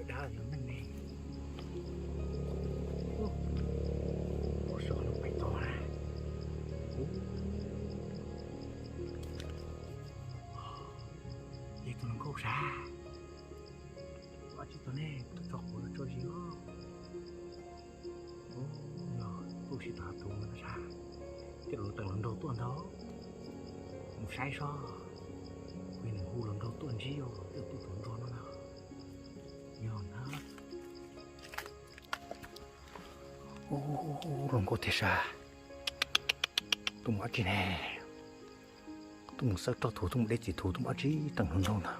Dab yog neeg ne. Ub, pom sov no pais tod na. Ub, yog tus hluas nkauj sav. Ua tsis tau ne, tso quav los tso zis os. Ub, yog tuaj tsis tau tus no sav, tej zaum teem hluas nraug tuaj ntag. Mus saib seb, kuv nim hu hluas nraug tuaj ntsib os, tej zaum tuaj tsuas ntsuag no na. Yog na. Ub, hluas nkauj tiag sav. Tuaj mus dab tsi ne? Tuaj mus xawb roj thuv, tuaj mus deb txiv thuv, tuaj mus dab tsi teem hluas nraug ntag.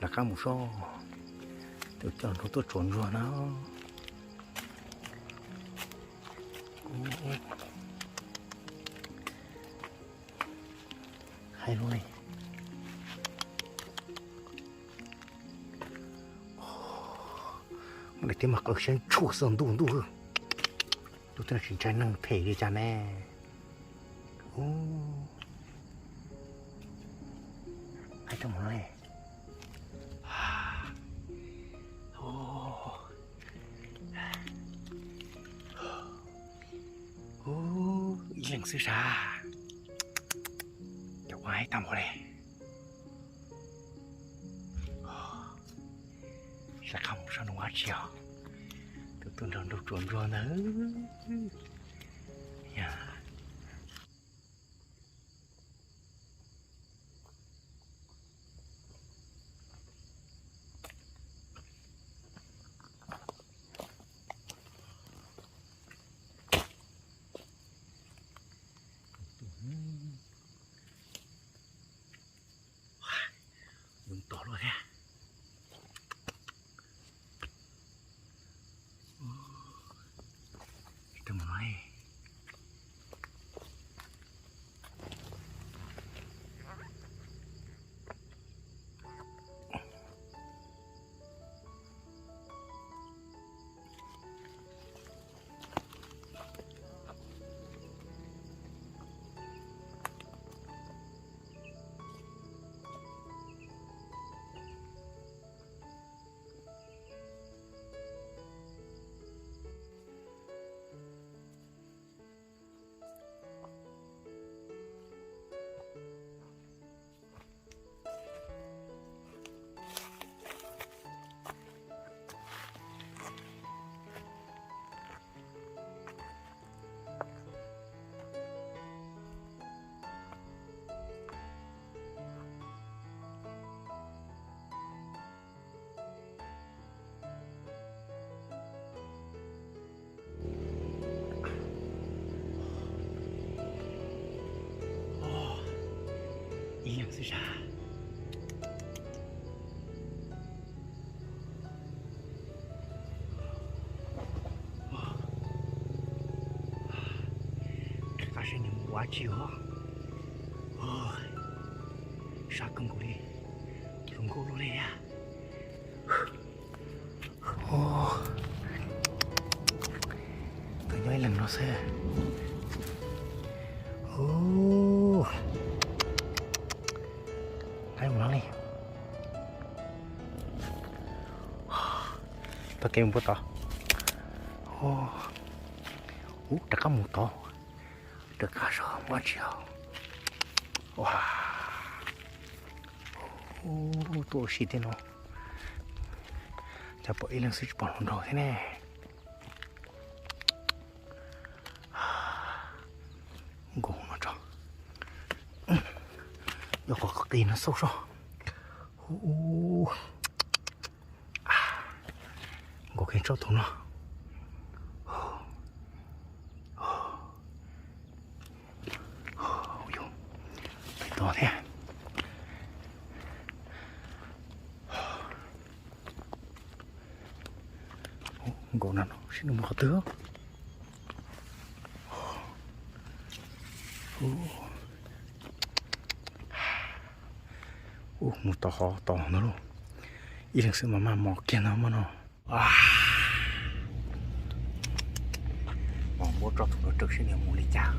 Rov qab mus seb, tej zaum coj hluas nraug tuaj tsuas ntsuag na. Hais lus li. Mus li thiab mas qaw siab ntshua xwb ntuj ntuj. Tus twg tsis ntshai neeg phem li cas ne. Ub, hais rau mus no li. Ub, ib leeg xwb sav. Cov ua haib tag npaum li. Sab qab mus sab nws ua tsi os. Tus tuaj nrog nraug tsuas ntsuag ntag. Yog. Yoov tom luaj thiab. Tsis tau mus no. Ib leeg xwb sav. Rov qab saib nws mus ua tsi os. Sab kawg nkaus li, zoo nkauj luaj li thiab. Tus nyob ib leeg no xwb. Laib mus no li. Tau kev mus puag tod. Ub, rov qab mus tod. Rov qab seb muaj tsi os. Ua, tuaj ua si tej no, cas pom ib leeg xwb tsis pom hluas nraug thiab ne. Nkaus no tso, yog qhov qis no xauj seb. Nkaus kiag tsob thaum no. Pais tod thiab. Nkaus no no seb nws mus qhov twg. Mus tod qhov tod ntag lauj. Ib leeg xwb mas maj mos kiag ntag mog no. Muab tsob thaum no rau seb nws mus li cas.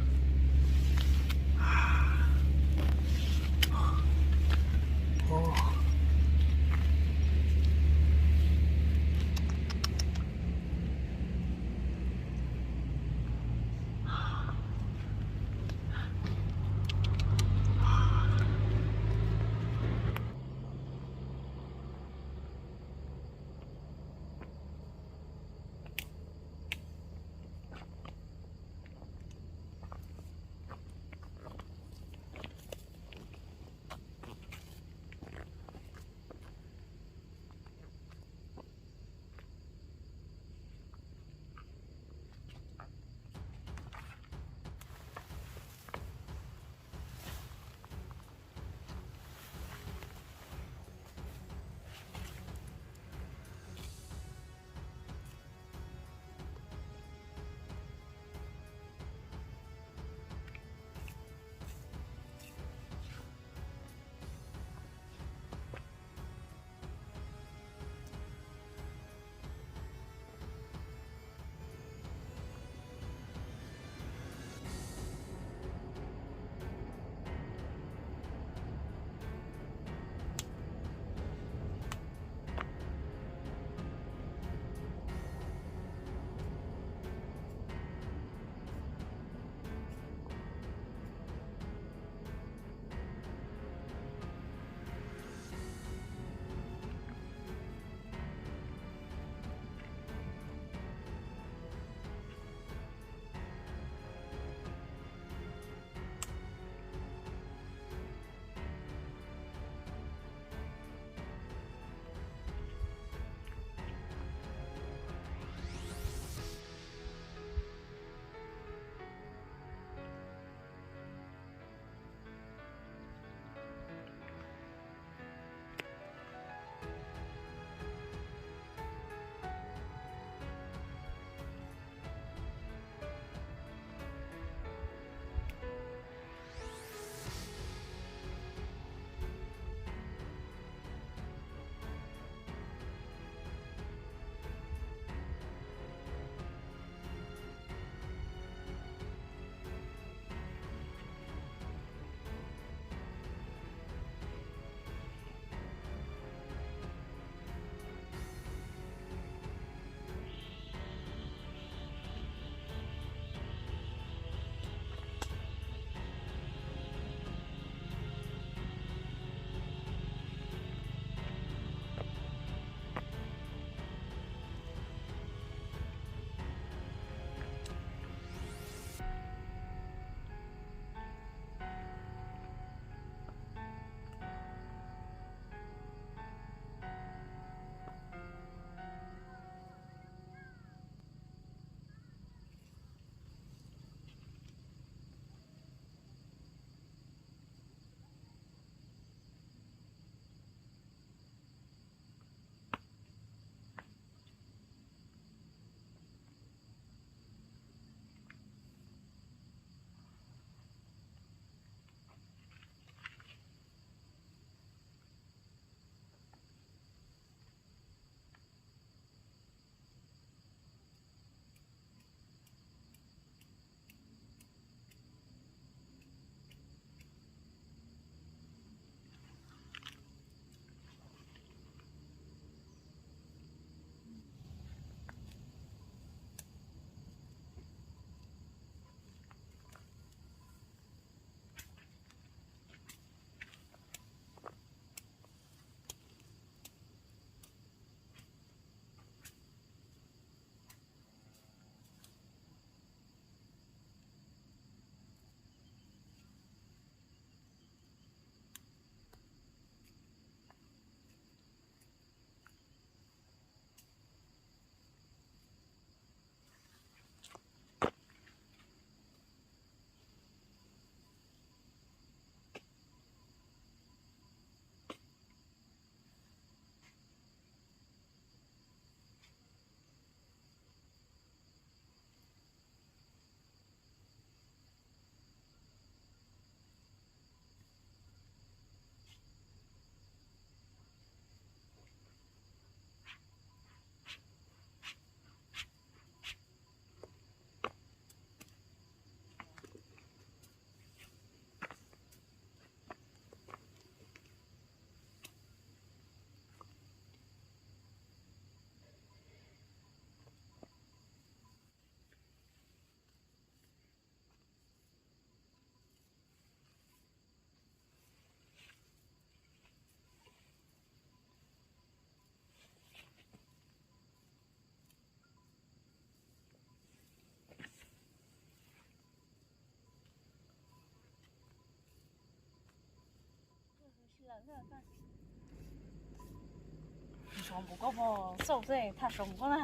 Mus koj pom xauj xwb, thaj saum koj na.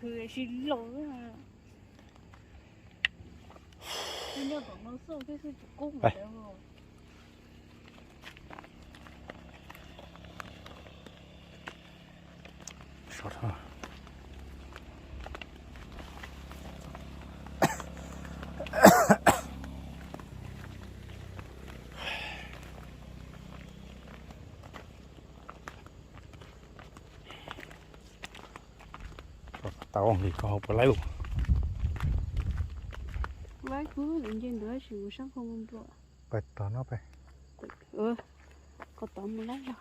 Hws si laus. Nyob tom no xauj thiab xwb tsis kub mus. Tau li koj hauv puas laib ua? Laib kub, nce ntawd sim mus sab nqaij nplua. Pais tom no pais. Qhov tod mus laib zog.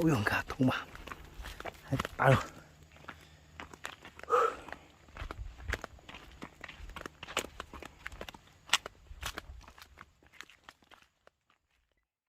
Ub, yuav nkag thoob mas, hais tawv.